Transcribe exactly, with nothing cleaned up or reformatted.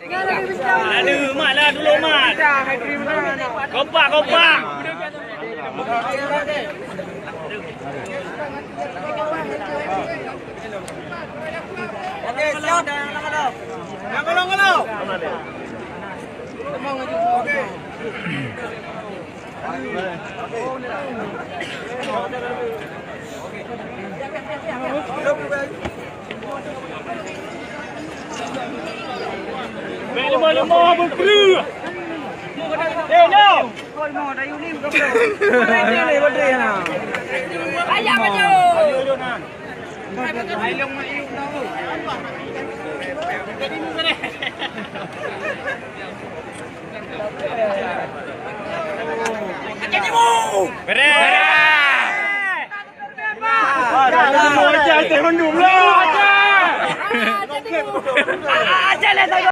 Aduh, mat lah dulu, mat. Kompak, kompak. Oke, siap. Yang kalau-kalau. Oke. Mek lemah-lemah beukreueh. Eh, nyoe. Banyak betul. Beres.